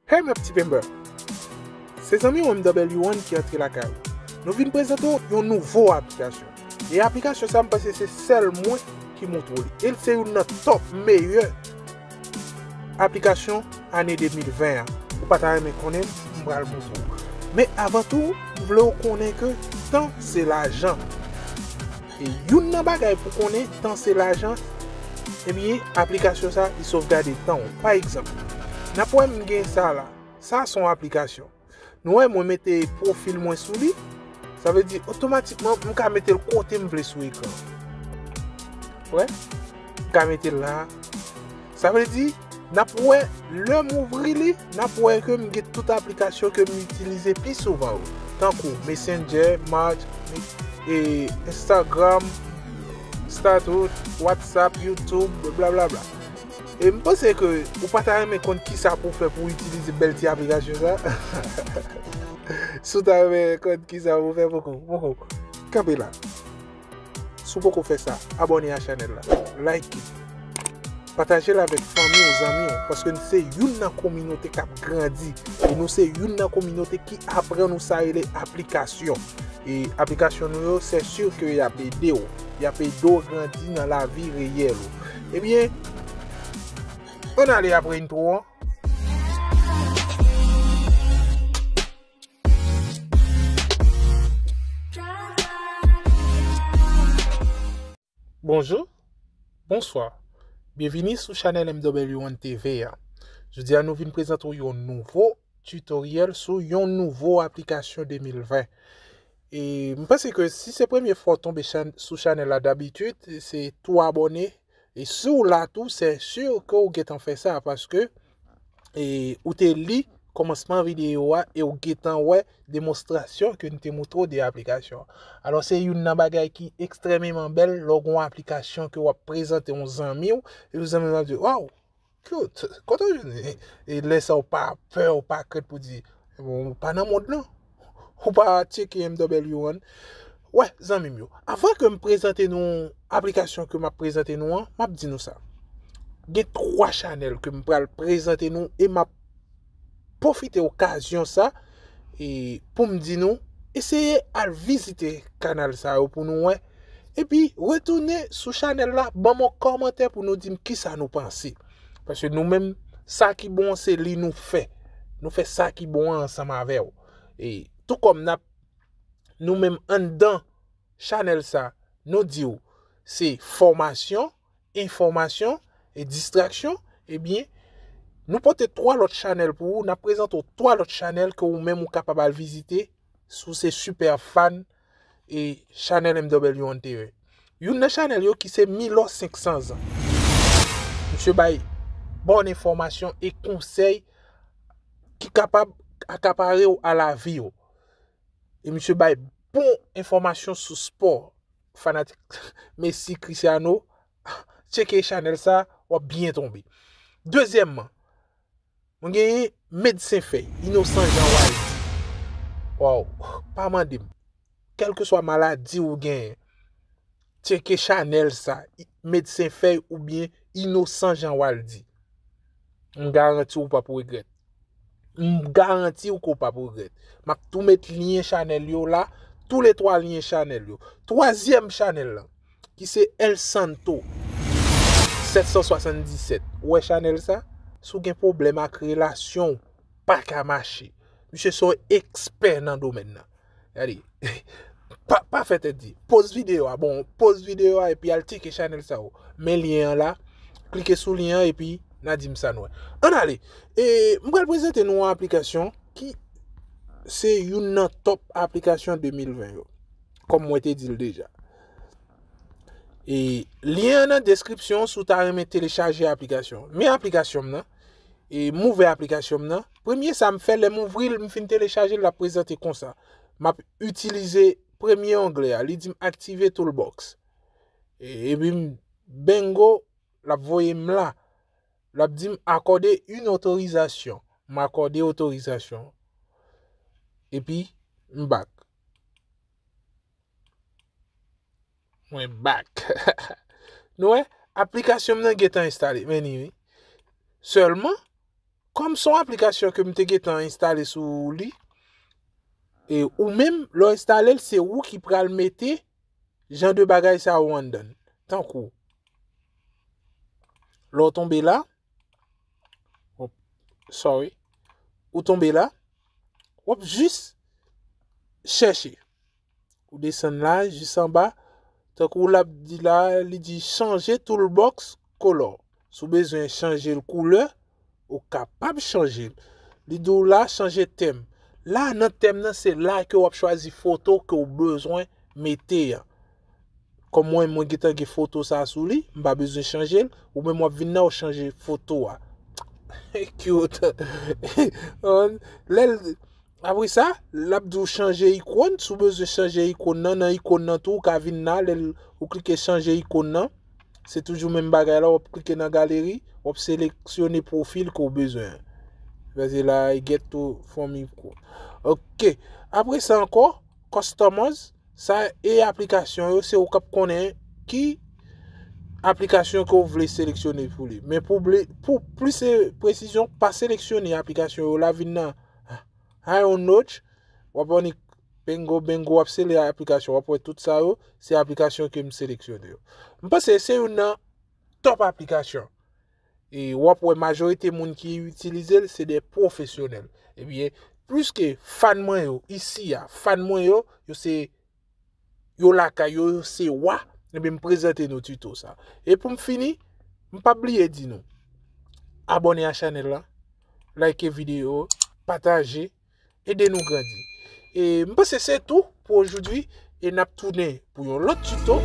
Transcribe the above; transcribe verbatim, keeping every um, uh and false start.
Hey, my petit member! Se zanmi w M W One ki antre lakay ou. Nou vin prezante w yon nouvo aplikasyon. E aplikasyon sa, m panse se sèl mwen ki montre w li. E l se youn nan top meyè aplikasyon ane de mil ven an. Ou pa ta renmen konnen l? M pral montre w. Men avan tou, m vle w konnen ke tan se lajan. E youn nan bagay pou konnen tan se lajan, ebyen, aplikasyon sa, li sovgade tan w. Pa egzanp, n ap wè m gen sa la. Sa se yon aplikasyon. Nou wè, mwen mete pwofil mwen sou li. Sa vle di, otomatikman, m ka mete l kote m vle sou ekran. Wè? M ka mete l la. Sa vle di, n ap wè, lè m ouvri li, n ap wè ke m gen tout aplikasyon ke m itilize pi souvan yo. Tankou Messenger, March, e, Instagram, Status, WhatsApp, YouTube, blablabla. E m panse ke ou pa ta renmen konn kisa pou w fè pou w itilize bèl ti aplikasyon sa. Si w ta renmen konn kisa pou w fè, poko, poko. Kanpe la. Si w poko fè sa, abòne a chanèl la. Like. Pataje l avèk fanmi w, zanmi w. Paske n se youn nan kominote k ap grandi. E nou se youn nan kominote ki aprann ou sa rele aplikasyon. E aplikasyon nou yo, se si ke y ap ede w. Y ap ede w grandi nan lavi reyèl ou. Ebyen, ann ale apre entwo an. Bonjou, bonswa. Byenvini sou chanèl M W One T V a. Jodi a, nou vin prezante w yon nouvo tutoriel sou yon nouvo aplikasyon de mil ven. E m panse ke si se premye fwa w tonbe chan-, sou chanèl la, dabitid, se tou abòne. E si w la tou, se si ke w gentan fè sa, paske, e, ou te li kòmansman videyo a e w gentan wè demonstrasyon ke n te montre w de aplikasyon. Alò, se youn nan bagay ki ekstrèmeman bèl lè w gen yon aplikasyon ke w ap prezante yon zanmi w, e yon zanmi w ap di, "Waw, cute, kote w jwenn li?" E lè sa, w pa pè, w pa krent pou di, "Bon, ou pa nan mond lan." Ou pa tcheke M W One. Wè, zanmi m yo, avan ke m prezante nou aplikasyon ke m ap prezante nou an, m ap di nou sa. Gen twa chanèl ke m pral prezante nou e m ap pwofite okazyon sa e pou m di nou, eseye al vizite kanal sa yo pou nou wè. Epi, retounen sou chanèl la, ban m yon kòmantè pou nou di m kisa nou panse. Paske nou menm, sa ki bon an, se li nou fè. Nou fè sa ki bon an ansanm avè w. E tou kòm n ap, nou menm anndan chanèl sa, nou di w, se fòmasyon, enfòmasyon e distraksyon, ebyen, nou pote twa lòt chanèl pou ou, n ap prezante w twa lòt chanèl ke ou menm ou kapab al vizite si w se sipè fan e chanèl M W One T V. Youn nan chanèl yo ki se Milo senk san zan. Misye bay bon enfòmasyon e konsèy ki kapab akapare w a lavi w. E misye bay bon enfòmasyon sou spò. Fanatik Messi, Cristiano, tcheke chanèl sa, w ap byen tonbe. Dezyèmman, mwen genyen Medsen Fèy, Inosan Jan Waldy. Waw, pa mande m. Kèlkeswa maladi ou genyen, tcheke chanèl sa, i-, Medsen Fèy oubyen Inosan Jan Waldy. M garanti w ou p ap regrèt. M garanti w ke w p ap regrèt. M ap tou met lyen chanèl yo la, tou le twa lyen chanèl yo. Twazyèm chanèl lan, ki se El Santo sèt san swasanndisèt. Ou wè chanèl sa? Si w gen pwoblèm ak relasyon w, pa ka mache. Misye se yon ekspè nan domèn nan. Gade. Pa, pa fè tèt di. Poz videyo a. Bon, poz videyo a epi al tcheke chanèl sa yo. Men lyen an la. Klike sou lyen an epi n a di m sa nou wè. Ann ale. E, m pral prezante nou yon aplikasyon ki se youn nan top aplikasyon de mil ven yo. Kòm mwen te di l deja. E, lyen an nan deskripsyon si w ta renmen telechaje aplikasyon. Men aplikasyon m nan. E, m ouvè aplikasyon m nan. Premye sa m fè, lè m ouvri l, m fin telechaje l, l ap prezante konsa. M ap itilize premye ongle a. Li di m aktive Toolbox. E, epi m, bingo, l ap voye m la. L ap di m akòde yon otorizasyon. M akòde otorizasyon. Epi, m back. Mwen back. Nou wè, aplikasyon m nan gentan enstale. Men ni wi. Sèlman, Kòm se yon aplikasyon ke m te gentan enstale sou li, e ou menm, lè w enstale l, se ou ki pral mete jan de bagay sa yo anndan l. Tankou, lè w tonbe la, oh, sorry, ou tonbe la, w ap jis chèche. Ou desann la, jis anba. Tankou l ap di la, li di chanje toolbox color. Si w bezwen chanje l koulè, ou kapab chanje l. Li di w la, chanje tèm. La, nan tèm nan, se la ke w ap chwazi foto ke w bezwen mete an. Kòm mwen, mwen gentan gen foto sa sou li, m pa bezwen chanje l. Ou menm w ap vin nan, w chanje foto a. Cute. Lè l, apre sa, l ap di w chanje ikòn. Si w bezwen chanje ikòn nan, nan ikòn nan tou, ou ka vin la, lè l, ou klike chanje ikòn nan. Se toujou menm bagay la, w ap klike nan galeri, w ap seleksyone pwofil ke w bezwen an. Vè se la, I get to from ikòn. Ok. Apre sa ankò, customers, sa e aplikasyon yo, se ou k ap konnen ki aplikasyon ke w vle seleksyone pou li. Men pou, pou plis presizyon, pa seleksyone aplikasyon yo la, vin nan High on Notch, w ap annik bingo, bingo, w ap sele aplikasyon, w ap wè tout sa yo, se aplikasyon ke m seleksyone yo. M panse se youn nan top aplikasyon. E w ap wè majorite moun ki itilize l, se de pwofesyonèl. Ebyen, plis ke fan mwen yo, isi a, fan mwen yo, yo se, yo lakay yo, yo se wa, ebyen, m prezante nou tuto sa. E pou m fini, m p ap bliye di nou, abòne a chanèl la, like videyo, pataje, ede nou grandi. E m panse se tou pou ojoudwi, e n ap tounen pou yon lòt tuto.